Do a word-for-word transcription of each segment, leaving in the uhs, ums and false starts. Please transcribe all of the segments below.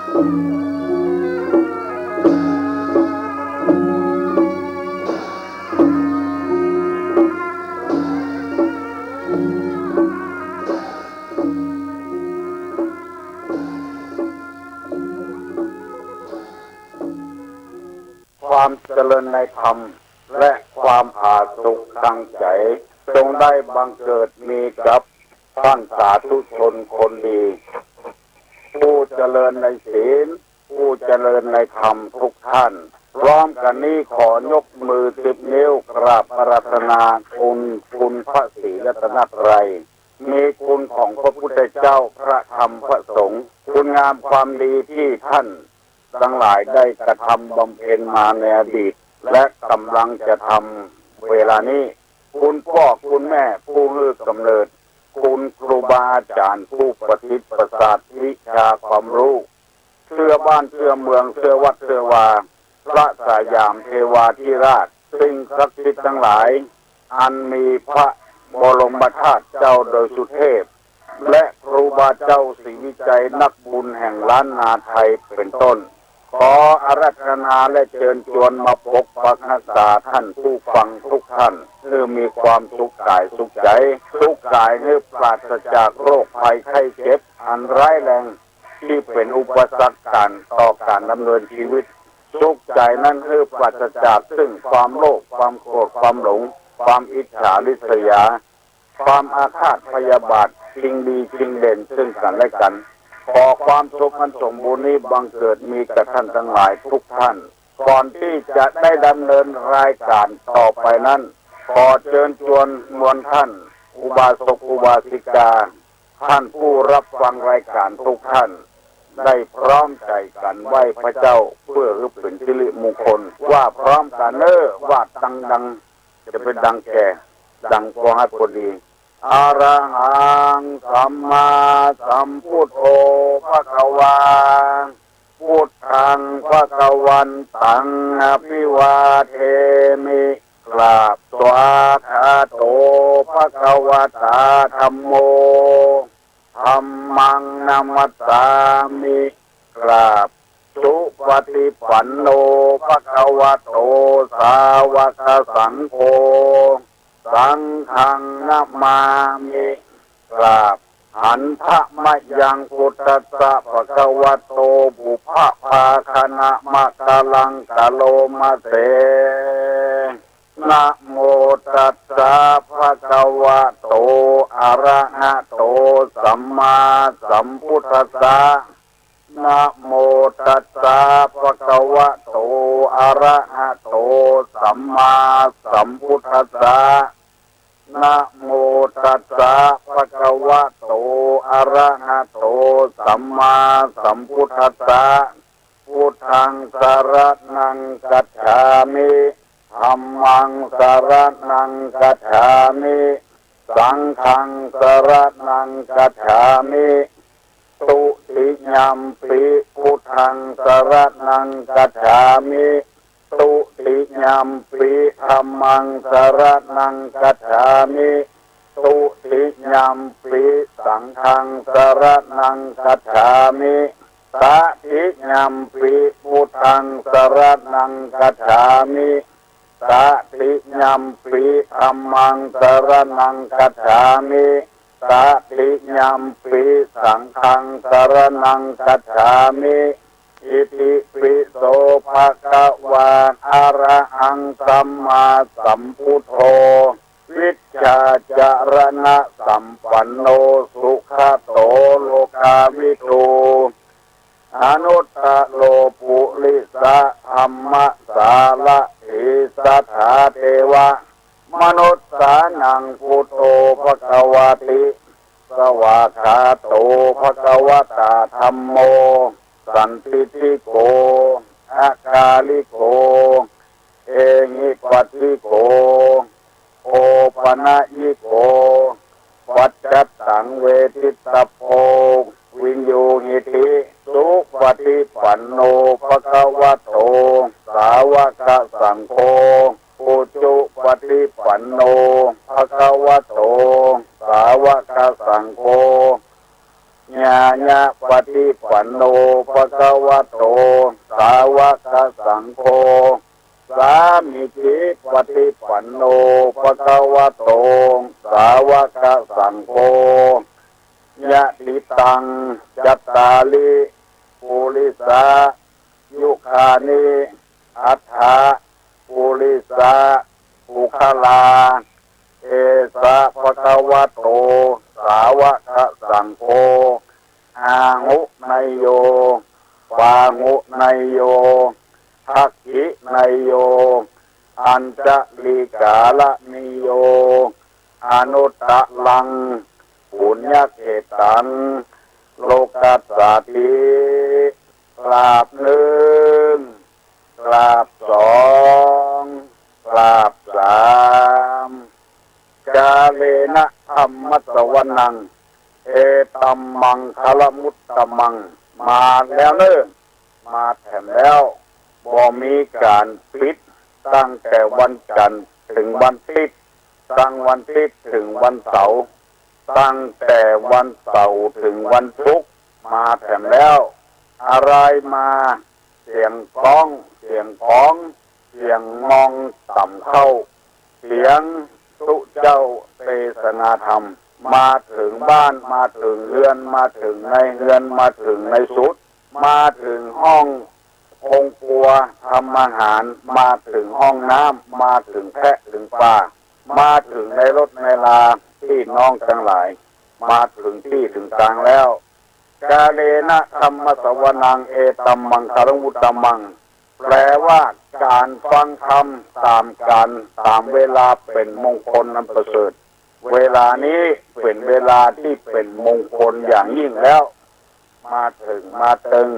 ความเจริญในธรรมและความผาสุกทางใจ๋ จงได้บังเกิดมีกับท่านสาธุชนคนดี ผู้เจริญในศีล ผู้เจริญในธรรมทุกท่าน พร้อมกั๋นนี้ขอยกมือสิบนิ้วกราบอาราธนาคุณ คุณพระศรีรัตนตรัย มีคุณของพระพุทธเจ้า พระธรรม พระสงฆ์ คุณงามความดีที่ท่าน ทั้งหลายได้กระทำบำเพ็ญมาในอดีต และกำลังจะทำเวลานี้ คุณป้อคุณแม่ผู้หื้อกำเนิด คุณครูบาอาจ๋ารย์ผู้ประสิทธิ์ประสาทวิชาความรู้ เสื้อบ้านเสื้อเมืองเสื้อวัดเสื้อวา พระสยามเทวาธิราช สิ่งศักดิ์สิทธิ์ทั้งหลาย อันมีพระบรมธาตุเจ้าดอยสุเทพ และครูบาเจ้าศรีวิชัยนักบุญแห่งล้านนาไทยเป็นต้น ขออาราธนาและเจิญจวนมาปกปักรักษาท่านผู้ฟังทุกท่าน หื้อมีความสุขก๋ายสุขใจ๋ สุขก๋ายหื้อปราศจากโรคภัยไข้เจ็บอันร้ายแรง ตี้เป๋นอุปสรรคก๋านต่อก๋านดำเนินชีวิต สุขใจ๋นั้นหื้อปราศจากซึ่งความโลภ ความโกรธ ความหลง ความอิจฉาริษยา ความอาฆาตพยาบาท ชิงดีชิงเด่นซึ่งกั๋นและกั๋น ขอความสุขอันสมบูรณ์นี้บังเกิดมีกับท่านทั้งหลายทุกท่าน ก่อนตี้จะได้ดำเนินรายก๋านต่อไปนั้น ขอเจิญจวนมวลท่าน อุบาสกอุบาสิกา ท่านผู้รับฟังรายก๋านทุกท่าน ได้พร้อมใจ๋กั๋นไหว้พระเจ้า เพื่อหื้อเป๋นสิริมงคล ว่าพร้อมกั๋นเน่อ ว่าดังๆ จะเป๋นดังแก่ ดังปองให้พอดี อะระหังสัมมาสัมพุทโธภะคะวา พุทธังภะคะวันตังอะภิวาเทมิ กราบ สวากขาโตภะคะวะตาธัมโม ธัมมังนะมัสสามิ กราบ สุปฏิปันโนภะคะวะโต สาวกสังโฆ สังฆังนะมามิ กราบ หันทะมะยังพุทธัสสะภะคะวะโต ปุพพะภาคะนะมะกะลังกะโลมะเส นะโมตัสสะภะคะวะโต อะระหะโต สัมมาสัมพุทธัสสะ นะโมตัสสะภะคะวะโต อะระหะโต สัมมาสัมพุทธัสสะ นะโมตัสสะภะคะวะโต อะระหะโต สัมมาสัมพุทธัสสะ พุทธังสะระณังคัจฉามิ ธัมมังสะระณังคัจฉามิ สังฆังสะระณังคัจฉามิ ตุติยัมปิพุทธังสะระณังคัจฉามิ ตุติยัมปิธัมมังสะระณังคัจฉามิ ตุติยัมปิสังฆังสะระณังคัจฉามิ ตติยัมปิพุทธังสะระณังคัจฉามิ ตติยัมปิธัมมังสะระณังคัจฉามิ ตติยัมปิสังฆังสะระณังคัจฉามิ อิติปิโสภะคะวา อะระหังสัมมาสัมพุทโธ วิชชาจารณะสัมปันโน สุขะโตโลกาวิทู อนุตตะโรปุริสะธัมมะสารถี สัทธาเทวะมนุสสานัง พุทโธภะคะวะติ สวากขาโตภะคะวะตาธัมโม สันทิฏฐิโก อะกาลิโก เอหิปัสสิโก โอปะนะยิโก ปัจจัตตังเวทิตตะโพ วินยูหิติ สุปฏิปันโนภะคะวะโต สาวกสังโฆ อุจุปฏิปันโนภะคะวะโต สาวกสังโฆ ญาณปฏิปันโนภะ คะวะโต สาวกสังโฆ สามีจิปฏิปันโน ภะคะวะโต สาวกสังโฆ ยะถิตัง จัตตาริ ปุริสา ยุคานิ อัฏฐะ ปุริสะ ปุคคลา เอสะ ภะคะวะโต สาวกสังโฆ อาหุเนยโย ปาหุเนยโย ทักขิเนยโย อัญชลีกาละนิโย อนุตตรัง ปุญญเขตตัง โลกัสสาติ กราบนึ่ง กราบสอง กราบสาม กาเลนะธัมมะสวนัง เอตัมมังคะละมุตตะมัง มาแล้วเน่อ มาแถมแล้ว บ่มีก๋านปิด ตั้งแต่วันจันทร์เถิงวันติ๊ด ตั้งวันติ๊ดเถิงวันเสาร์ ตั้งแต่วันเสาร์เถิงวันศุกร์ มาแถมแล้ว อะไรมา เสียงก้อง เสียงของ เสียงงองต่ำเข้า เสียงตุ๊เจ้าเตสนาธรรม มาเถิงบ้าน มาเถิงเฮือน มาเถิงในเฮือน มาเถิงในสุด มาเถิงห้องโฮงครัวทำอาหาร มาเถิงห้องน้ำ มาเถิงแพะเถิงปลา มาเถิงในรถในลา ปี้น้องตังหลาย มาเถิงตี้เถิงตางแล้ว กาเลนะธัมมะสวนัง เอตัมมังคะละมุตตะมัง แปลว่าก๋านฟังธรรมต๋ามก๋าลต๋ามเวลาเป๋นมงคลอันประเสริฐ เวลานี้เป๋นเวลาตี้เป๋นมงคลอย่างยิ่งแล้ว มาเถิงมาเติง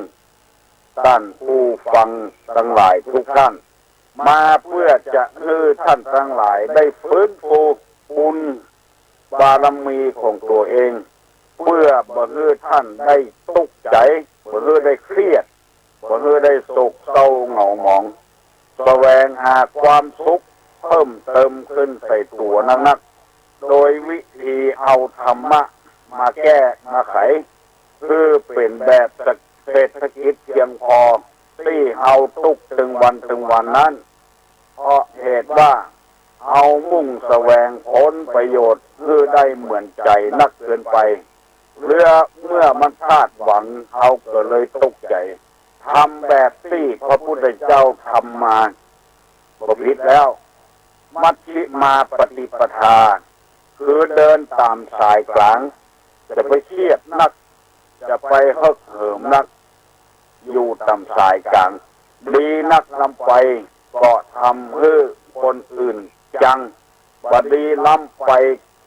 ต้านผู้ฟังตังหลายทุกท่าน มาเปื้อจะหื้อต้านตังหลายได้ฟื้นฟูบุญบารมีของตั๋วเอง เปื้อบ่หื้อต้านได้ตุ๊กใจ๋ บ่หื้อได้เครียด บ่หื้อได้โศกเศร้าเหงาหมอง แสวงหาความสุขเพิ่มเติมขึ้นใส่ตั๋วนักๆ โดยวิธีเอาธรรมะมาแก้มาไข คือเป๋นแบบเศรษฐกิจเพียงพอ ตี้เฮาตุ๊กตึงวันตึงวันนั้น เพราะเหตุว่าเฮามุ่งแสวงผลประโยชน์หื้อได้เหมือนใจ๋นักเกินไป เมื่อ เมื่อมันพลาดหวัง เฮาก็เลยตุ๊กใจ๋ ธรรมแบบตี้พระพุทธเจ้าทำมา บ่ผิดแล้ว มัชฌิมาปฏิปทา คือเดินต๋ามสายก๋าง จะไปเครียดนัก จะไปเหิกเหิมนัก อยู่ต๋ามสายก๋าง ดีนักล้ำไปก็ทำหื้อคนอื่นจัง บ่ดีล้ำไป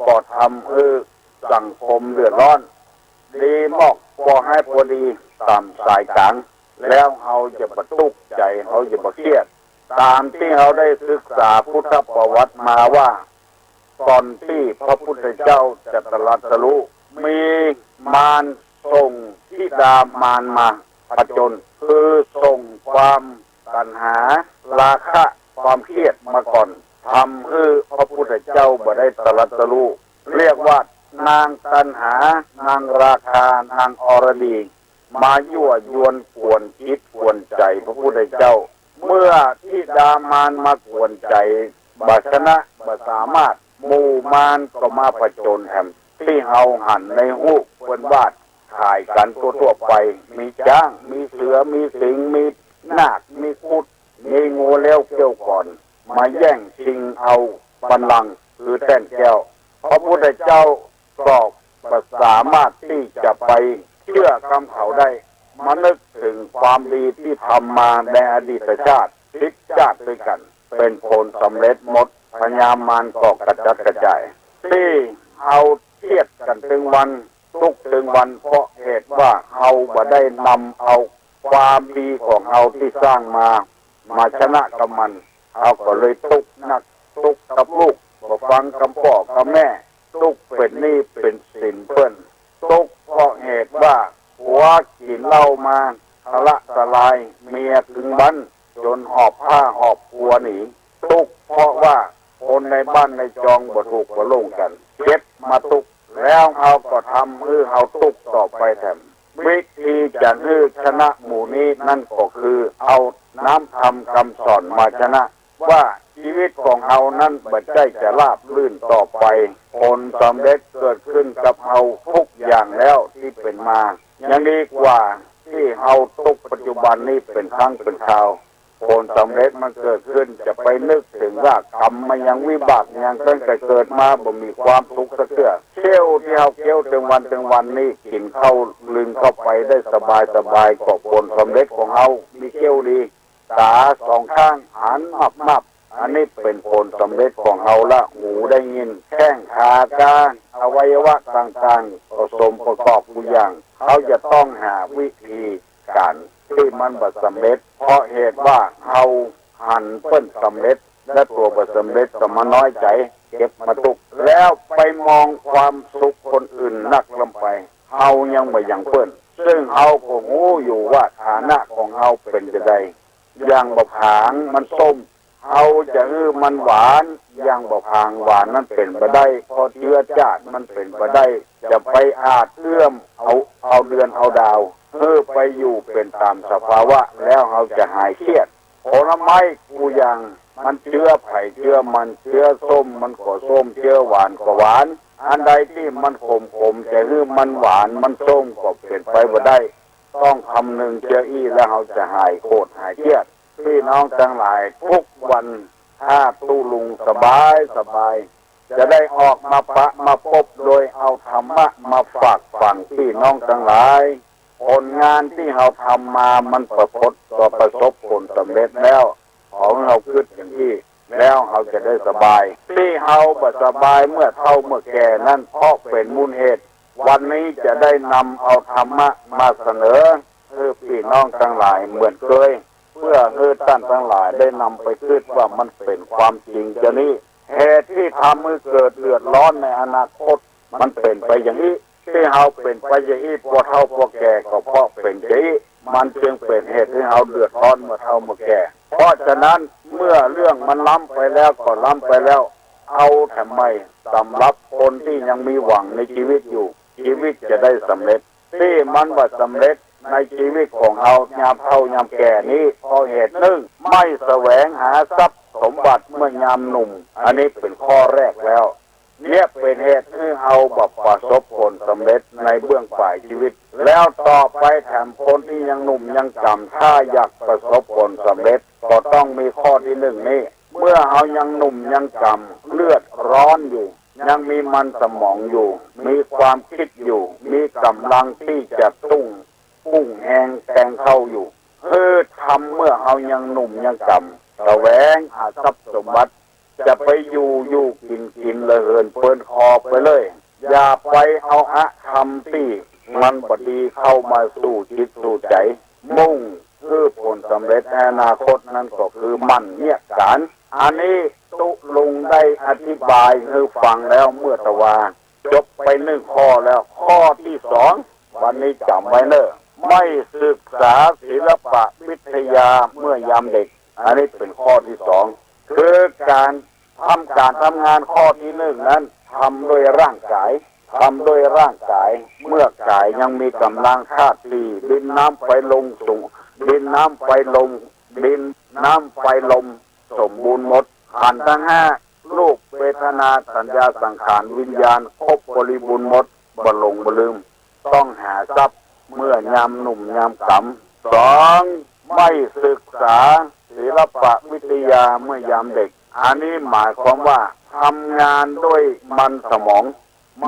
ก็ทำหื้อสังคมเดือดร้อน ดีมอกก็หื้อพอดีต๋ามสายก๋าง แล้วเฮาจะบ่ตุ๊กใจ๋ เฮาจะบ่เครียด ต๋ามตี้เฮาได้ศึกษาพุทธประวัติมาว่า ก่อนตี้พระพุทธเจ้าจะตรัสรู้ มีมารส่งธิดามารมาผจญ คือส่งความตัณหา ราคะ ความเครียดมาก่อน ทำหื้อพระพุทธเจ้าบ่ได้ตรัสรู้ เรียกว่านางตัณหา นางราคา นางอรดี มายั่วยวนกวนจิตกวนใจ๋พระพุทธเจ้า เมื่อธิดามารมากวนใจ๋ บ่ชนะ บ่สามารถ หมู่มารก็มาผจญแหม ตี้เฮาหันในฮูปเปิ้นวาดขายกั๋นทั่วๆ ไป มีจ๊าง มีเสือ มีสิงห์ มีนาค มีครุฑ มีงูเล็บเขี้ยวขอน มาแย่งชิงเอาบัลลังก์ คือแท่นแก้ว พระพุทธเจ้าก็บ่สามารถตี้จะไปเจื้อกำเขาได้ มานึกเถิงความดีตี้ทำมาในอดีตชาติ สิบชาติด้วยกั๋น เป๋นผลสำเร็จหมด พญามารก็กระจัดกระจาย ตี้เฮาเครียดกั๋นตึงวัน ตุ๊กตึงวัน เพราะเหตุว่าเฮาบ่ได้นำเอาความดีของเฮาตี้สร้างมา มาชนะกับมัน เฮาก็เลยตุ๊กนัก ตุ๊กกับลูก บ่ฟังกำป้อกำแม่ ตุ๊กเป๋นหนี้เป๋นสินเปิ้น ตุ๊กเพราะเหตุว่าผัวกิ๋นเหล้ามาทะละทะลาย เมียกึ่งบั้น จ๋นหอบผ้าหอบปัวหนี ตุ๊กเพราะว่าคนในบ้านในจองบ่ถูกบ่ลงกั๋น เจ็บมาตุ๊ก แล้วเฮาก็ทำหื้อเฮาตุ๊กต่อไปแถม วิธีจะหื้อชนะหมู่นี้นั้นก็คือเอาน้ำธรรมกำสอนมาชนะ ว่าจีวิตของเฮานั้นบ่ใจ้จะราบรื่นต่อไป ผลสำเร็จเกิดขึ้นกับเฮาทุกอย่างแล้วตี้เป๋นมา ยังดีกว่าตี้เฮาตุ๊กปัจจุบันนี้เป๋นครั้งเป๋นคราว ผลสำเร็จมันเกิดขึ้น จะไปนึกเถิงว่ากรรมมายังวิบากยัง ตั้งแต่เกิดมาบ่มีความสุขสักเตื้อ เตี้ยวตี้เฮาเกี้ยวเถิงวันเถิงวันนี้ กิ๋นข้าวลึงเข้าไปได้สบายสบาย ก็ผลสำเร็จของเฮามีเกี้ยวดี ต๋าสองข้างหันมับๆ อันนี้เป๋นผลสำเร็จของเฮาละ หูได้ยิน แข้งขากา อวัยวะต่างๆ ก็สมประกอบกู้อย่าง เฮาจะต้องหาวิธีก๋านตี้มันบ่สำเร็จ เพราะเหตุว่าเฮาหันเปิ้นสำเร็จ และตั๋วบ่สำเร็จก็มาน้อยใจ๋ เก็บมาตุ๊กข์ แล้วไปมองความสุขคนอื่นนักล้ำไป เฮายังบ่หยั่งเปิ้น ซึ่งเฮาก็ฮู้อยู่ว่าฐานะของเฮาเป๋นจาใด หยั่งบ่ผางมันส้ม เฮาจะหื้อมันหวาน หยั่งบ่ผางหวานนั้นเป๋นบ่ได้ เพราะเจื้อจ้าดมันเป๋นบ่ได้ จะไปอาจเอื้อมเอา เอาเดือนเอาดาว หื้อไปอยู่เป๋นต๋ามสภาวะ แล้วเฮาจะหายเครียด ผลไม้กู้อย่าง มันเจื้อใผเจื้อมัน เจื้อส้มมันก็ส้ม เจื้อหวานก็หวาน อันใดตี้มันขมๆ จะหื้อมันหวานมันส้มก็เป๋นไปบ่ได้ ต้องคำนึงเจื้ออี้ แล้วเฮาจะหายโกรธหายเครียด ปี้น้องตังหลาย ทุกวันถ้าตุ๊ลุงสบายสบาย จะได้ออกมาปะมาปบ โดยเอาธรรมะมาฝากฝังปี้น้องตังหลาย ผลงานตี้เฮาทำมามันประพฤติ ก็ประสบผลสำเร็จแล้ว ขอหื้อเฮากึ๊ดอย่างอี้ แล้วเฮาจะได้สบาย ตี้เฮาบ่สบายเมื่อเฒ่าเมื่อแก่นั้น เพราะเป๋นมูลเหตุ วันนี้จะได้นำเอาธรรมะมาเสนอ หื้อปี้น้องตังหลายเหมือนเกย เพื่อหื้อต้านตังหลายได้นำไปกึ๊ดว่ามันเป๋นความจริงจานี้ เหตุตี้ทำหื้อเกิดเดือดร้อนในอนาคต มันเป๋นไปอย่างอี้ ตี้เฮาเป๋นไปอย่างอี้ ปอเฒ่าปอแก่ก็เพราะเป๋นจาอี้ มันจึงเป๋นเหตุหื้อเฮาเดือดร้อนเมื่อเฒ่าเมื่อแก่ เพราะฉะนั้นเมื่อเรื่องมันล้ำไปแล้วก็ล้ำไปแล้ว เอาแถมใหม่ สำหรับคนตี้ยังมีหวังในจีวิตอยู่ จีวิตจะได้สำเร็จ ตี้มันบ่สำเร็จในจีวิตของเฮายามเฒ่ายามแก่นี้ เพราะเหตุนึ่ง ไม่แสวงหาทรัพย์สมบัติเมื่อยามหนุ่ม อันนี้เป๋นข้อแรกแล้ว เนี่ยเป๋นเหตุหื้อเฮาบ่ประสบผลสำเร็จในเบื้องป๋ายจีวิต แล้วต่อไปแถมคนตี้ยังหนุ่มยังจ๋ำ ถ้าอยากประสบผลสำเร็จ ก็ต้องมีข้อตี้นึ่งนี้ เมื่อเฮายังหนุ่มยังจ๋ำ เลือดร้อนอยู่ ยังมีมันสมองอยู่ มีความกึ๊ดอยู่ มีก๋ำลังตี้จะตุ้ง กุ้งแฮงแตงเข้าอยู่ หื้อทำเมื่อเฮายังหนุ่มยังจ๋ำ แสวงหาทรัพย์สมบัติ จะไปอยู่อยู่กิ๋นกิ๋นละเหินเปิ้นคอไปเลย อย่าไปเอาอธรรมตี้มันบ่ดีเข้ามาสู่จิตสู่ใจ๋ มุ่งหื้อผลสำเร็จในอนาคตนั้นก็คือหมั่นเนียดก๋าน อันนี้ตุ๊ลุงได้อธิบายหื้อฟังแล้วเมื่อตะวา จบไปนึ่งข้อแล้ว ข้อตี้สอง วันนี้จ๋ำไว้เน่อ ไม่ศึกษาศิลปะวิทยาเมื่อยามเด็ก อันนี้เป๋นข้อตี้สอง คือก๋านทำก๋านทำงานข้อตี้นึ่งนั้น ทำด้วยร่างก๋าย ทำด้วยร่างก๋าย เมื่อก๋ายยังมีก๋ำลังธาตุสี่ ดินน้ำไฟลมสูง ดินน้ำไฟลม ดินน้ำไฟลม สมบูรณ์หมด ขันธ์ตังห้า รูป เวทนา สัญญา สังขาร วิญญาณ ครบบริบูรณ์หมด บ่หลงบ่ลืม ต้องหาทรัพย์เมื่อยามหนุ่มยามก๋ำ สอง ไม่ศึกษาศิลปะวิทยาเมื่อยามเด็ก อันนี้หมายความว่าทำงานด้วยมันสมอง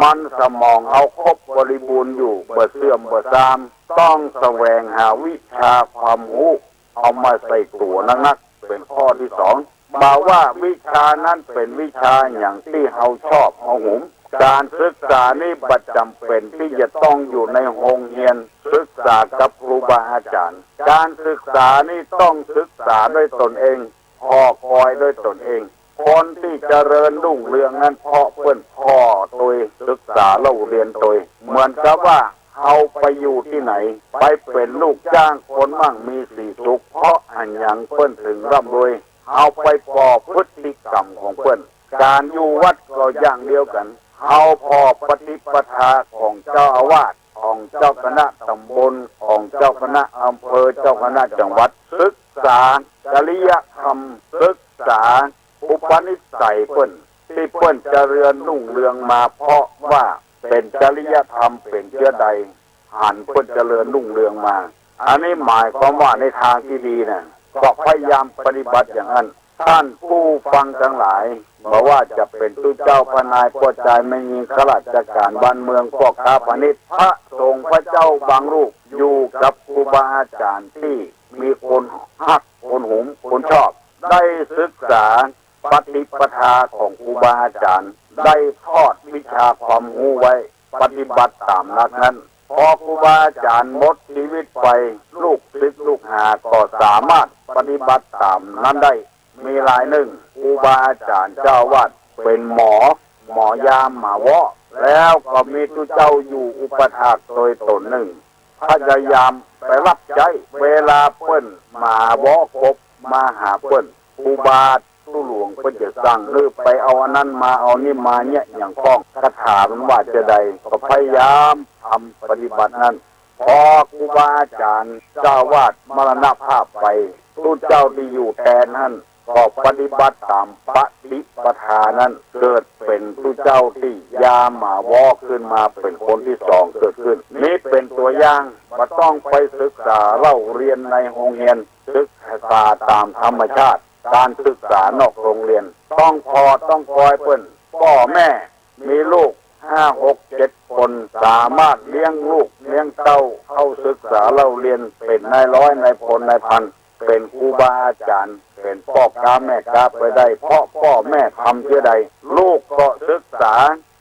มันสมองเฮาครบบริบูรณ์อยู่ บ่เสื่อมบ่ทราม ต้องแสวงหาวิชาความฮู้ เอามาใส่ตั๋วนักๆ เป๋นข้อตี้สอง บ่าว่าวิชานั้นเป๋นวิชาหยังตี้เฮาชอบเฮาหุม ก๋านศึกษานี้บ่จ๋ำเป๋นตี้จะต้องอยู่ในโฮงเฮียน ศึกษากับครูบาอาจ๋ารย์ ก๋านศึกษานี้ต้องศึกษาด้วยตนเอง ผ่อกอยด้วยตนเอง คนตี้เจริญรุ่งเรืองนั้นเพราะเปิ้นผ่อโตย ศึกษาเล่าเรียนโตย เหมือนกับว่าเฮาไปอยู่ตี้ไหน ไปเป๋นลูกจ้างคนมั่งมีสีสุข เพราะอะหยังเปิ้นเถิงร่ำรวย เฮาไปผ่อพฤติกรรมของเปิ้น ก๋านอยู่วัดก็อย่างเดียวกั๋น เฮาผ่อปฏิปทาของเจ้าอาวาส ของเจ้าคณะตำบล ของเจ้าคณะอำเภอ เจ้าคณะจังหวัด ศึกษาจริยธรรม ศึกษาอุปนิสัยเปิ้น ตี้เปิ้นเจริญรุ่งเรืองมา เพราะว่าเป๋นจริยธรรมเป๋นเจื้อใด หันเปิ้นเจริญรุ่งเรืองมา อันนี้หมายความว่าในทางตี้ดีน่ะ ก็พยายามปฏิบัติอย่างนั้น ต้านผู้ฟังตังหลาย บ่ว่าจะเป๋นตุ๊เจ้า ป้านาย ป้อจาย แม่ญิง ข้าราชก๋าน บ้านเมือง ป้อค้าพาณิชย์ พระสงฆ์พระเจ้าบางรูป อยู่กับครูบาอาจ๋ารย์ตี้มีคนฮัก คนหุม คนชอบ ได้ศึกษาปฏิปทาของครูบาอาจ๋ารย์ ได้ทอดวิชาความฮู้ไว้ ปฏิบัติต๋ามหลักนั้น พอครูบาอาจ๋ารย์หมดจีวิตไป ลูกศิษย์ลูกหาก็สามารถปฏิบัติต๋ามนั้นได้ มีรายนึ่ง ครูบาอาจ๋ารย์เจ้าอาวาสเป๋นหมอ หมอยาหมาเวาะ แล้วก็มีตุ๊เจ้าอยู่อุปัฏฐากโตยต๋นนึ่ง พยายามไปฮับใจ๊ เวลาเปิ้นหมาเวาะกบมาหาเปิ้น ครูบาตุ๊หลวงเปิ้นจะสั่งหื้อไปเอาอันนั้นมา เอานี่มาเนี่ย อย่างป้อง คาถามันว่าจะใด ก็พยายามทำปฏิบัตินั้น พอครูบาอาจ๋ารย์เจ้าอาวาสมรณภาพไป ตุ๊เจ้าตี้อยู่แตนนั้น ก็ปฏิบัติต๋ามปฏิปทานั้น เกิดเป๋นตุ๊เจ้าตี้ยาหมาเวาะขึ้นมาเป๋นคนตี้สองเกิดขึ้น นี่เป๋นตั๋วอย่าง บ่ต้องไปศึกษาเล่าเรียนในโฮงเฮียน ศึกษาต๋ามธรรมชาติ ก๋านศึกษานอกโฮงเฮียน ต้องผ่อต้องกอยเปิ้น ป้อแม่ มีลูกห้าหกเจ็ดคน สามารถเลี้ยงลูกเลี้ยงเต้า เข้าศึกษาเล่าเรียน เป๋นนายร้อยนายพลนายพัน เป๋นครูบาอาจ๋ารย์ เป๋นป้อก๊าแม่ก๊าไปได้ เพราะป้อแม่ทำเจื้อใด ลูกก็ศึกษา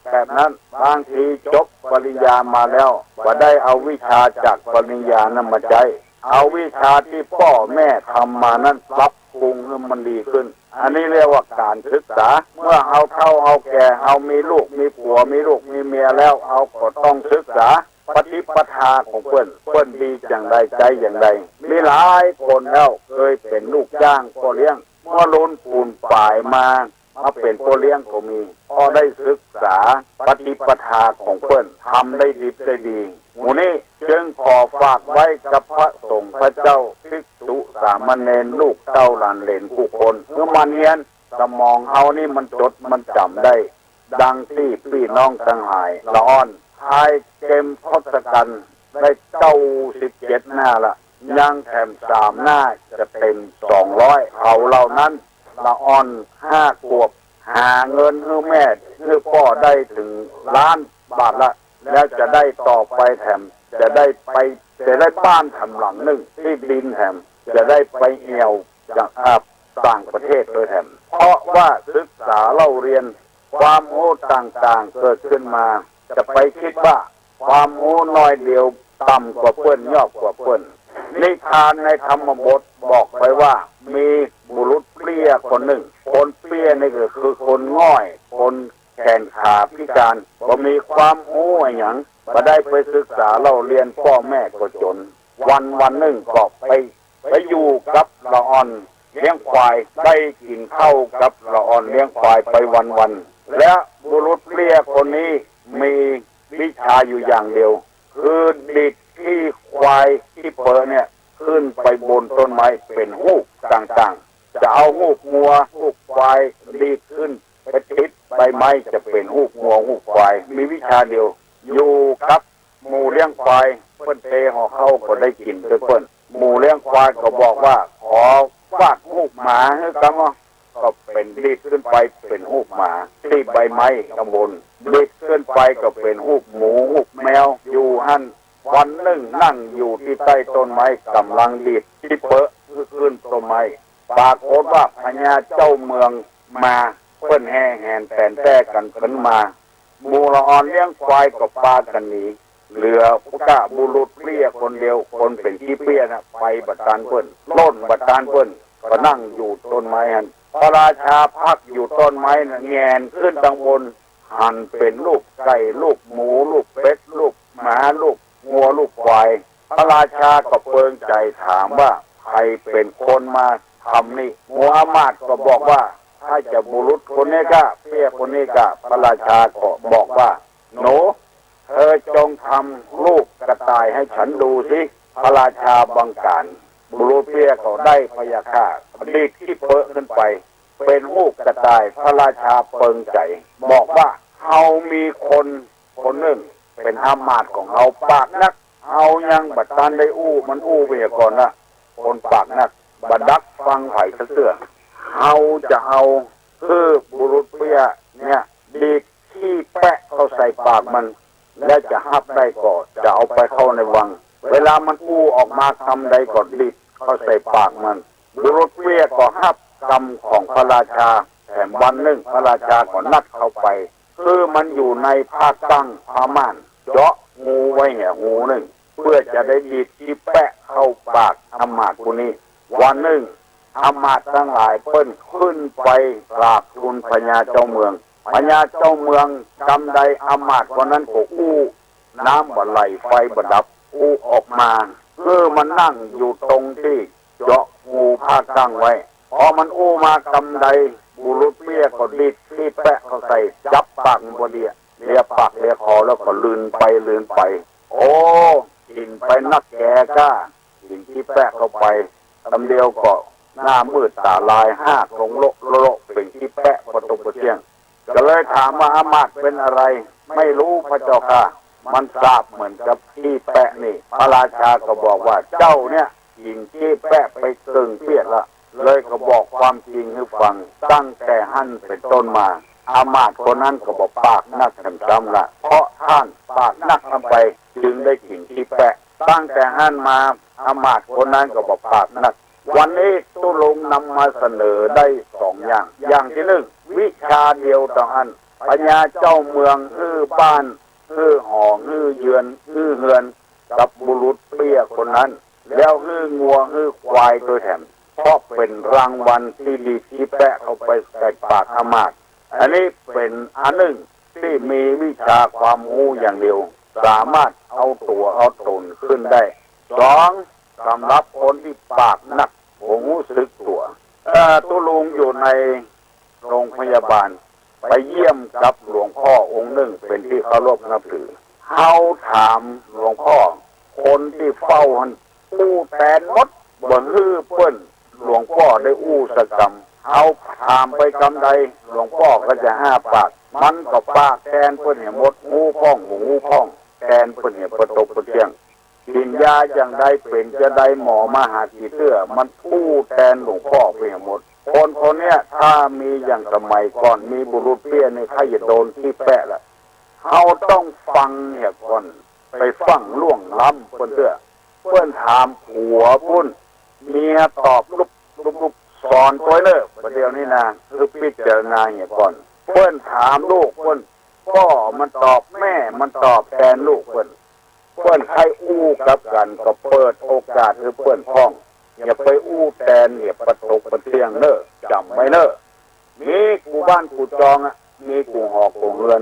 แบบนั้น บางทีจบปริญญามาแล้ว บ่ได้เอาวิชาจากปริญญานั้นมาใจ๊ เอาวิชาตี้ป้อแม่ทำมานั้นปรับปรุงหื้อมันดีขึ้น อันนี้เรียกว่าก๋านศึกษา เมื่อเฮาเฒ่าเฮาแก่ เฮามีลูกมีผัว มีลูกมีเมียแล้ว เฮาก็ต้องศึกษาปฏิปทาของเปิ้น เปิ้นดีอย่างใด ใจ๊อย่างใด มีหลายคนแล้วเกยเป๋นลูกจ้างป้อเลี้ยง เมื่อลุนปูนป๋ายมา มาเป๋นป้อเลี้ยงก็มี เพราะได้ศึกษาปฏิปทาของเปิ้น ทำได้ดิบได้ดี หมู่นี้จึงขอฝากไว้กับพระสงฆ์พระเจ้า ภิกษุสามเณร ลูกเต้าหลานเหลนกู้คน หื้อหมั่นเฮียน สมองเฮานี่มันจ๋ดมันจ๋ำได้ ดังตี้ปี้น้องตังหลาย ละอ่อน ทายเกมทศกัณฐ์ได้เก้าสิบเจ็ดหน้าละ ยังแถมสามหน้าจะเต๋มสองร้อย เขาเหล่านั้น ละอ่อนห้าขวบ หาเงินหื้อแม่หื้อป้อได้เถิงล้านบาทละ แล้วจะได้ต่อไปแถม จะได้ไป จะได้บ้านแถมหลังนึ่ง ตี้ดินแถม จะได้ไปแอ่วจาก อ่า ต่างประเทศโดยแถม เพราะว่าศึกษาเล่าเรียน ความฮู้ต่างๆ เกิดขึ้นมา จะไปกึ๊ดว่าความฮู้น้อยเดียวต่ำกว่าเปิ้น ยอบกว่าเปิ้น นิทานในธรรมบทบอกไว้ว่า มีบุรุษเปลี้ยคนนึ่ง คนเปลี้ยนี่ก็คือคนง่อย คนแขนขาพิการ บ่มีความฮู้อะหยัง บ่ได้ไปศึกษาเล่าเรียน ป้อแม่ก็จ๋น วันวันนึ่งก็ไป ไปอยู่กับละอ่อนเลี้ยงควาย ได้กิ๋นข้าวกับละอ่อนเลี้ยงควายไปวันๆ และบุรุษเปลี้ยคนนี้มีวิชาอยู่อย่างเดียว คือดีดขี้ควายขี้เป๋อเนี่ยขึ้นไปบนต้นไม้เป๋นฮูปต่างๆ จะเอาฮูปงัวฮูปควายดีดขึ้นไปติดใบไม้จะเป๋นฮูปงัวฮูปควาย มีวิชาเดียว อยู่กับ หมู่เลี้ยงควาย เปิ้นเตะห่อข้าวก็ได้กิ๋นตวยเปิ้น หมู่เลี้ยงควายก็บอกว่า ขอฝากฮูปหมาหื้อกำ ก็เป๋นดีดขึ้นไปเป๋นฮูปหมา ตี้ใบไม้ข้างบน ดีดขึ้นไปก็เป๋นฮูปหมูฮูปแมว อยู่หั้น วันนึ่งนั่งอยู่ตี้ใต้ต้นไม้ ก่ำลังดีดขี้เป๋อขึ้นต้นไม้ ปรากฏว่าพญาเจ้าเมืองมา เปิ้นแห่แหนแต๋นแต๊กั๋นขึ้นมา หมู่ละอ่อนเลี้ยงควายก็ปากั๋นหนี เหลือก้าบุรุษเปลี้ยคนเดียว คนเป๋นขี้เปลี้ยน่ะ ไปบ่ตันเปิ้น ล่นบ่ตันเปิ้น ก็นั่งอยู่ต้นไม้หั้น พระราชาพักอยู่ต้นไม้น่ะ แหงนขึ้นตังบน หันเป๋นฮูปไก่ ฮูปหมู ฮูปเป็ด ฮูปหมา ฮูปงัว ฮูปควาย พระราชาก็เปิงใจ๋ถามว่า ใผเป๋นคนมาทำนี่ หมู่อำมาตย์ก็บอกว่า ถ้าจะบุรุษคนนี้ก้า เปลี้ยคนนี้ก้า พระราชาก็บอกว่า หนู เธ เธอจงทำรูปกระต่ายให้ฉันดูสิ พระราชาบังก๋าน บุรุษเปี้ยก็ได้พะยะค่ะ ดีดขี้เปอะขึ้นไป เป๋นรูปกระต่าย พระราชาเปิงใจ๋ บอกว่า เฮามีคน คนนึ่ง เป๋นอามาตย์ของเฮา ปากนัก เฮายังบ่ตันได้อู้ มันอู้ไปเหียก่อนละ คนปากนัก บ่ดักฟังใผเตื้อ เฮาจะเอา หื้อบุรุษเปี้ยเนี่ย ดีดขี้แปะเข้าใส่ปากมัน และจะฮับได้ก็จะเอาไปเข้าในวัง เวลามันอู้ออกมากำใดก็ดีดเข้าใส่ปากมัน บุรุษเปี้ยก็ฮับกำของพระราชา แถมวันนึ่งพระราชาก็นัดเข้าไป คือมันอยู่ในผ้ากั้งผ้าม่าน เจาะฮูไว้เหียฮูนึ่ง เปื้อจะได้ดีดขี้แปะเข้าปากอามาตย์ผู้นี้ วันนึ่ง อามาตย์ตังหลายเปิ้นขึ้นไปกราบทูลพญาเจ้าเมือง พญาเจ้าเมืองจำได้อามาตย์คนนั้นก็อู้ น้ำบ่ไหลไฟบ่ดับ อู้ออกมา คือมันนั่งอยู่ตรงตี้เจาะฮูผ้ากั้งไว้ พอมันอู้มากำใด บุรุษเปี้ยก็ดีดขี้แปะเข้าใส่ จับปากมันบ่ดี เลียปากเลียคอแล้วก็ลืนไปลืนไป โอ้ กิ๋นไปนักแก่ก้า กิ๋นขี้แปะเข้าไป กำเดียวก็หน้ามืดต๋าลาย ฮากลงโละโละ เป๋นขี้แปะปะตกปะเสี้ยง ก็เลยถามว่า อามาตย์เป๋นอะไร ไม่รู้พระเจ้าข้า มันสาบเหมือนกับขี้แปะนี่ พระราชาก็บอกว่า เจ้าเนี่ย กิ๋นขี้แปะไปเกิ่งเปียดละ เลยก็บอกความจริงหื้อฟัง ตั้งแต่หั้นเป๋นต้นมา อามาตย์คนนั้นก็บ่ปากนักแถมซ้ำละ เพราะต้านปากนักนำไป จึงได้กิ๋นขี้แปะ ตั้งแต่หั้นมา อามาตย์คนนั้นก็บ่ปากนัก วันนี้ตุ๊ลุงนำมาเสนอได้สองอย่าง อย่างตี้นึ่ง วิชาเดียวเต้าอั้น พญาเจ้าเมืองหื้อบ้าน หื้อหอ หื้อเยือน หื้อเฮือน กับบุรุษเปี้ยคนนั้น แล้วหื้องัวหื้อควายตวยแถม เพราะเป๋นรางวัลตี้ดีดขี้แปะเข้าไปใส่ปากอามาตย์ อันนี้เป๋นอันนึ่งตี้มีวิชาความฮู้อย่างเดียว สามารถเอาตั๋วเอาต๋นขึ้นได้ สอง สำหรับคนตี้ปากนัก บ่ฮู้สึกตั๋ว เอ่อ ตุ๊ลุงอยู่ใน โรงพยาบาล ไปเยี่ยมกับหลวงพ่อองค์นึ่งเป๋นตี้เคารพนับถือ เฮาถามหลวงพ่อ คนตี้เฝ้าหั้นอู้แตนหมด บ่หื้อเปิ้น หลวงป้อได้อู้สักกำ เฮาถามไปกำใด หลวงป้อก็จะอ้าปาก มันก็ปากแตนเปิ้นเหียหมด ฮู้พ่องบ่ฮู้พ่อง แตนเปิ้นเหียปะตกปะเสี้ยง กิ๋นยาอย่างใดเป๋นจะใด หมอมาหากี่เตื้อ มันอู้แตนหลวงป้อไปเหียหมด คนคนเนี้ย ถ้ามีอย่างสมัยก่อน มีบุรุษเปี้ยนี่ ใค่จะโดนขี้แปะละ เฮาต้องฟังเหียก่อน ไปฟั่งล่วงล้ำเปิ้นเตื้อ เปิ้นถามผัวปุ้น เมียตอบลุบลุบลุบ สอนตวยเน่อ บ่าเดี่ยวนี้นะ คือพิจารณาเหียก่อน เปิ้นถามลูกเปิ้น ป้อมันตอบ แม่มันตอบแตนลูกเปิ้น เปิ้นใค่อู้กับกั๋นก็เปิดโอกาสหื้อเปิ้นพ่อง อย่าไปอู้แตนเหียปะตกปะเสี้ยงเน่อ จ๋ำไว้เน่อ มีกู้บ้านกู้จองอะ มีกู้หอกู้เฮือน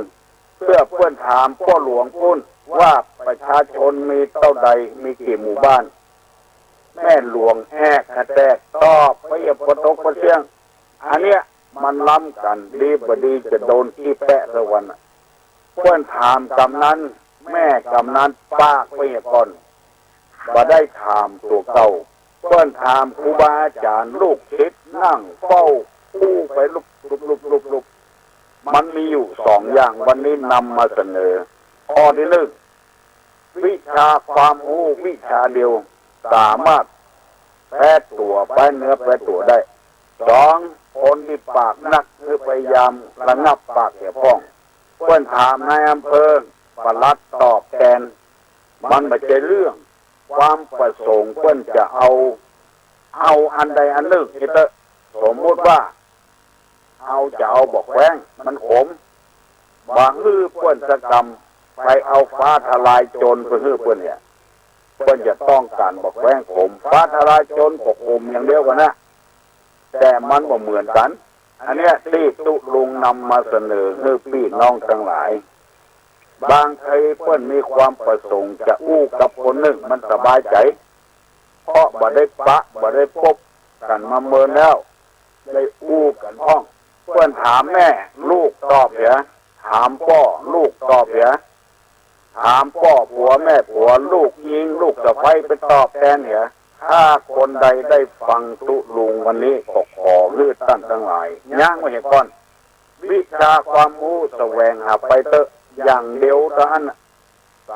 เตื้อเปิ้นถามป้อหลวงปุ้นว่าประชาชนมีเต้าใด มีกี่หมู่บ้าน แม่หลวงแอ๊กกะแตก ตอบไปเหียปะตกปะเสี้ยง อันเนี้ยมันล้ำกั๋น ดีบ่ดีจะโดนขี้แปะสักวันอะ เปิ้นถามกำนัน แม่กำนันปากไปเหียก่อน บ่ได้ถามตั๋วเก่า เปิ้นถามครูบาอาจ๋ารย์ ลูกศิษย์นั่งเฝ้าอู้ไปลุบลุบลุบลุบลุบ มันมีอยู่สองอย่าง วันนี้นำมาเสนอ ข้อตี้นึ่ง วิชาความฮู้วิชาเดียว สามารถแปรตั๋ว แปรเนื้อแปรตั๋วได้ สอง คนตี้ปากนัก หื้อพยายามระงับปากเหียพ่อง เปิ้นถามนายอำเภอ ปลัดตอบแตน มันบ่ใจ้เรื่อง ความประสงค์เปิ้นจะเอา เอาอันใดอันนึ่ง อิเต๊อะ สมมุติว่า เอาจะเอาบ่าแคว้ง มันขม บ่หื้อเปิ้นสักกำ ไปเอาฟ้าทะลายโจรไปหื้อเปิ้นเหีย เปิ้นจะต้องก๋านบ่าแคว้งขม ฟ้าทะลายโจรก็ขมอย่างเดียวกั๋นนะ แต่มันบ่เหมือนกั๋น อันเนี้ยตี้ตุ๊ลุงนำมาเสนอหื้อปี้น้องตังหลาย บางทีเปิ้นมีความประสงค์จะอู้กับคนนึ่งมันสบายใจ๋ เพราะบ่ได้ปะ บ่ได้ปบกั๋นมาเมินแล้ว ได้อู้กั๋นพ่อง เปิ้นถามแม่ ลูกตอบเหีย ถามป้อ ลูกตอบเหีย ถามป้อผัวแม่ผัว ลูกญิงลูกสะใภ้ ไปตอบแตนเหีย ถ้าคนใดได้ฟังตุ๊ลุงวันนี้ ก็ขอหื้อต้านตังหลาย ยั้งไว้เหียก่อน วิชาความฮู้แสวงหาไปเต๊อะ อย่างเดียวเต้าอั้นน่ะ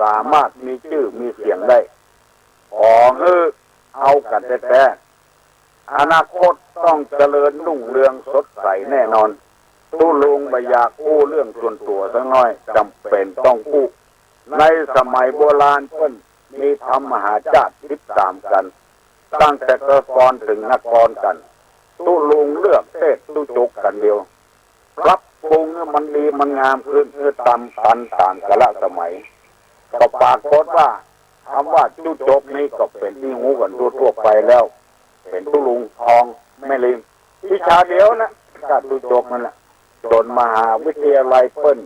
สามารถมีจื้อมีเสียงได้ ขอหื้อเอากั๋นแต๊ๆ อนาคตต้องเจริญรุ่งเรืองสดใสแน่นอน ตุ๊ลุงบ่อยากอู้เรื่องส่วนตั๋วสักหน้อย จ๋ำเป๋นต้องอู้ ในสมัยโบราณเปิ้นมีพราหมณ์มหาจ้าดสิบสามกั๋น ตั้งแต่กกรเถิงนกรกั๋น ตุ๊ลุงเลือกเตศน์ตุ๊จกกั๋นเดียว ปรับปรุงหื้อมันดีมันงามขึ้น หื้อต๋ามตันต๋ามกาละสมัย ก็ปรากฏว่า กำว่าตุ๊จกนี้ก็เป๋นตี้ฮู้กั๋นทั่วๆ ไปแล้ว เป๋นตุ๊ลุงทองแม่ริม วิชาเดียวนะ ก้าตุ๊จกนั่นแหละ จ๋นมหาวิทยาลัยเปิ้น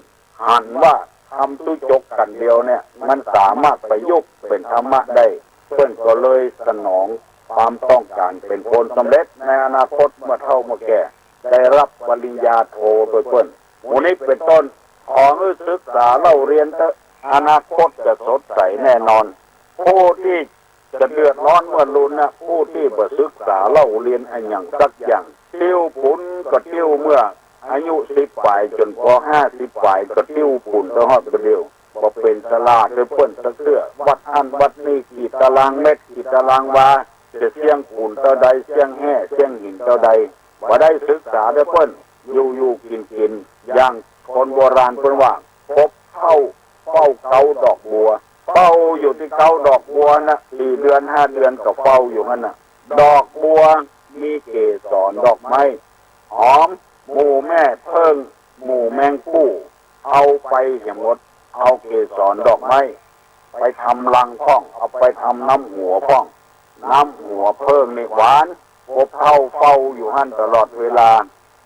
หันว่ากำตุ๊จกกั๋นเดียวเนี่ย มันสามารถประยุกต์เป๋นธรรมะได้ เปิ้นก็เลยสนองความต้องก๋านเป๋นผลสำเร็จ ในอนาคตเมื่อเฒ่าเมื่อแก่ ได้รับปริญญาโทโดยเปิ้น หมู่นี้เป๋นต้น ขอหื้อศึกษาเล่าเรียนเต๊อะ อนาคตจะสดใสแน่นอน ผู้ตี้จะเดือดร้อนเมื่อลุนน่ะ ผู้ตี้บ่ศึกษาเล่าเรียนอะหยังสักอย่าง ติ้วผุนก็ติ้วเมื่ออายุสิบป๋ายจ๋นปอห้าสิบป๋ายก็ติ้วผุนตลอดบ่าเดี่ยว บ่เป๋นสลาดโดยเปิ้นสักเตื้อ วัดอั้นวัดนี้กี่ตารางเมตรกี่ตารางวา จะเสี้ยงผุนเต้าใด เสี้ยงแฮ่เสี้ยงหินเต้าใด บ่ได้ศึกษาโดยเปิ้น อยู่ๆ กิ๋นๆ อย่างคนโบราณเปิ้นว่า พบเฒ่าเฝ้าเก๊าดอกบัว เฝ้าอยู่ตี้เก๊าดอกบัวน่ะ สี่เดือนห้าเดือนก็เฝ้าอยู่หั้นน่ะ ดอกบัวมีเกสรดอกไม้หอม หมู่แม่เผิ้ง หมู่แมงผู้ เอาไปเหียหมด เอาเกสรดอกไม้ไปทำรังพ่อง เอาไปทำน้ำหัวพ่อง น้ำหัวเผิ้งนี่หวาน พบเฒ่าเฝ้าอยู่หั้นตลอดเวลา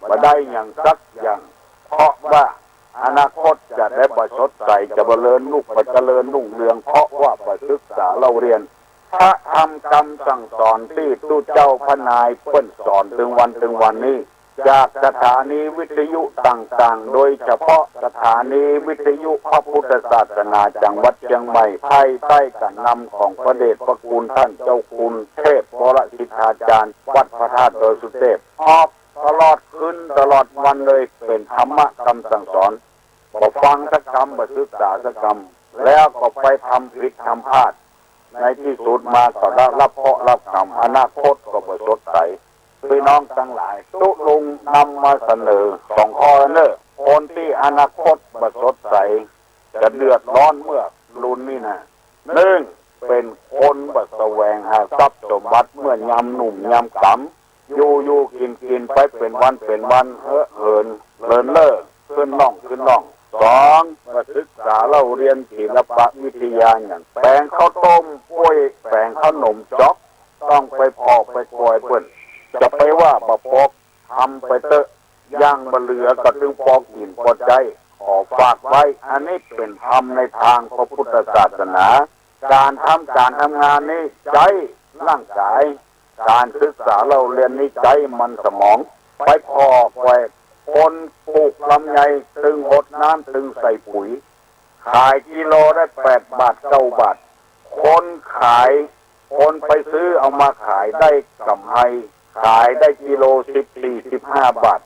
บ่ได้หยังสักอย่าง เพราะว่าอนาคตจะได้บ่สดใส จะบ่เจริญรุ่ง บ่เจริญรุ่งเรือง เพราะว่าบ่ศึกษาเล่าเรียน พระธรรมกำสั่งสอนตี้ตุ๊เจ้าพระนายเปิ้นสอนเถิงวันเถิงวันนี้ จากสถานีวิทยุต่างๆ โดยเฉพาะสถานีวิทยุพระพุทธศาสนาจังหวัดเชียงใหม่ ภายใต้ก๋านนำของพระเดชพระคุณต้านเจ้าคุณเทพวรสิทธาจารย์ วัดพระธาตุดอยสุเทพ ออกตลอดคืนตลอดวันเลย เป๋นธรรมะกำสั่งสอน บ่ฟังสักกำ บ่ศึกษาสักกำ แล้วก็ไปทำผิดทำพลาด ในตี้สุดมาก็ได้รับเคราะห์รับก๋รรม อนาคตก็บ่สดใส ปี้น้องตังหลาย ตุ๊ลุงนำมาเสนอสองข้อเน่อ คนตี้อนาคตบ่สดใส จะเดือดร้อนเมื่อลุนนี่นะ นึ่ง เป๋นคนบ่แสวงหาทรัพย์สมบัติเมื่อยามหนุ่มยามก๋ำ อยู่ๆ กิ๋นๆ ไปเป๋นวันเป๋นวัน เฮอะเหินเลินเล่อ ขึ้นล่องขึ้นล่อง สอง บ่ศึกษาเล่าเรียนศิลปะวิทยาหยัง แป๋งข้าวต้มก้วย แป๋งขนมจ๊อก ต้องไปผ่อไปกอยเปิ้น จะไปว่าบ่ปก ทำไปเต๊อะ อย่างบ่เหลือก็ตึงปอกิ๋นปอใจ๊ ขอฝากไว้ อันนี้เป๋นธรรมในตางพระพุทธศาสนา ก๋านทำก๋านทำงานนี้ใจ๊ร่างก๋าย ก๋านศึกษาเล่าเรียนนี้ใจ๊มันสมอง ไปผ่อไปกอย คนปลูกลำไยตึงหดน้ำตึงใส่ปุ๋ย ขายกิโลได้แปดบาทเก้าบาท คนขาย คนไปซื้อเอามาขายได้ก๋ำไร ขายได้กิโลสิบสี่สิบห้าบาท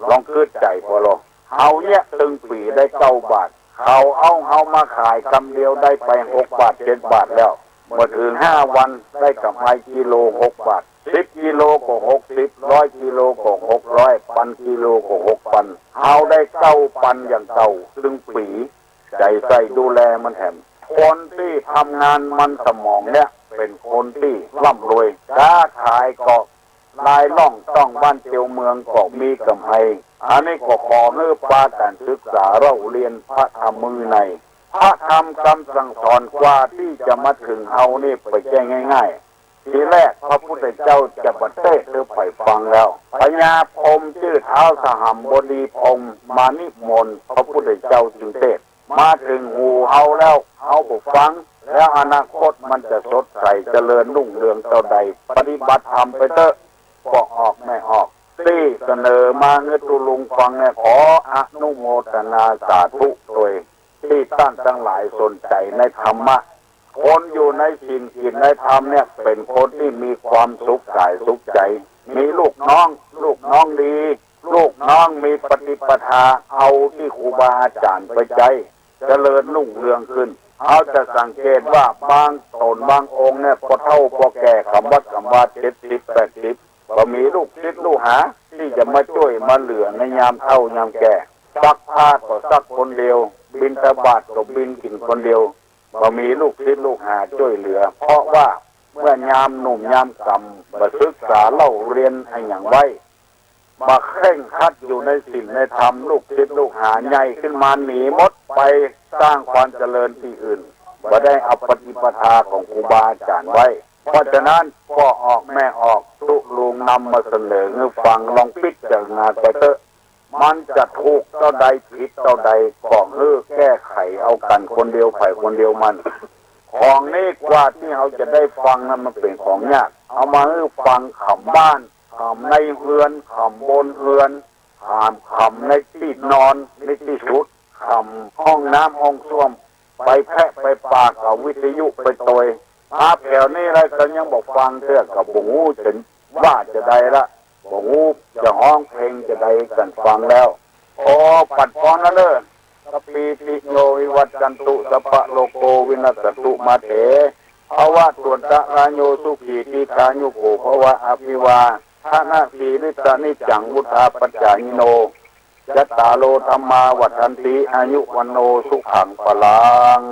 ลองกึ๊ดใจ๋ผ่อลอ เฮาเยียะตึงปี๋ได้เก้าบาท เขาเอาเฮามาขายกำเดียวได้ไปหกบาทเจ็ดบาทแล้ว เมื่อเถิงห้าวันได้ก๋ำไรกิโลหกบาท สิบกิโลก็หกสิบ ร้อยกิโลก็หกร้อย ปันกิโลก็หกปัน เฮาได้เก้าปันอย่างเก่าตึงปี๋ ใจ๋ใส่ดูแลมันแถม คนตี้ทำงานมันสมองเนี่ย เป๋นคนตี้ร่ำรวย ก๊าขายก็รายร่องต้องบ้านเตียวเมืองก็มีก๋ำไร อันนี้ก็ขอหื้อปากั๋นศึกษาเล่าเรียนพระธรรมวินัย พระธรรมกำสั่งสอนกว่าตี้จะมาเถิงเฮานี่ไปใจ้ง่ายๆ ทีแรกพระพุทธเจ้าจะบ่เตศน์หื้อใผฟังแล้ว พญาพรหมจื้อท้าวสหัมบดีพรหมมานิมนต์พระพุทธเจ้าจึงเตศน์ มาเถิงหูเฮาแล้ว เฮาบ่ฟัง แล้วอนาคตมันจะสดใสเจริญรุ่งเรืองเต้าใด ปฏิบัติธรรมไปเต๊อะ ป้อออกแม่ออก ตี้เสนอมาหื้อตุ๊ลุงฟังเนี่ย ขออนุโมทนาสาธุโดย ตี้ต้านตังหลายสนใจ๋ในธรรมะ คนอยู่ในศีลกิ๋นในธรรมเนี่ย เป๋นคนตี้มีความสุขก๋ายสุขใจ๋ มีลูกน้อง ลูกน้องดี ลูกน้องมีปฏิปทา เอาตี้ครูบาอาจ๋ารย์ไปใจ๊ เจริญรุ่งเรืองขึ้น เฮาจะสังเกตว่าบางต๋นบางองค์เนี่ย ปอเฒ่าปอแก่ กำวัดกำวา เจ็ดสิบแปดสิบ บ่มีลูกศิษย์ลูกหาตี้จะมาจ้วยมาเหลือในยามเฒ่ายามแก่ ซักผ้าก็ซักคนเดียว บิณฑบาตก็บิณฑกิ๋นคนเดียว บ่มีลูกศิษย์ลูกหาจ้วยเหลือ เพราะว่าเมื่อยามหนุ่มยามกำ บ่ศึกษาเล่าเฮียนอะหยังไว้ บ่เคร่งครัดอยู่ในศีลในธรรม ลูกศิษย์ลูกหาใหญ่ขึ้นมาหนีหมด ไปสร้างความเจริญตี้อื่น บ่ได้เอาปฏิปทาของครูบาอาจ๋ารย์ไว้ เพราะฉะนั้น ป้อออกแม่ออก ตุ๊ลุงนำมาเสนอหื้อฟัง ลองพิจารณาไปเต๊อะ มันจะถูกเต้าใดผิดเต้าใด ก็หื้อแก้ไขเอากั๋นคนเดียวใผคนเดียวมัน ของนี้กว่าตี้เฮาจะได้ฟังนั้นมันเป๋นของยาก เอามาหื้อฟังขำบ้าน ขำในเฮือน ขำบนเฮือน ขำ ขำในตี้นอน ในตี้สุด ขำห้องน้ำห้องส้วม ไปแพะไปปากับวิทยุไปตวย มาแถวนี้แล้วก็ยังบ่ฟังเตื้อ ก็บ่ฮู้จะว่าจะใดละ บ่ฮู้จะฮ้องเพลงจะใดกั๋นฟังแล้ว โอ้ ปัดปอนนะเน่อ สัพพีติโยวิวัชชันตุ สัพพะโรโควินัสสันตุ มาเต ภวัตวันตะราโย สุขีทีฆายุโกภวะ อภิวาทะนะสีลิสสะนิจจัง วุฑฒาปจายิโน จัตตาโร ธัมมา วัฑฒันติ อายุ วัณโณ สุขัง พลัง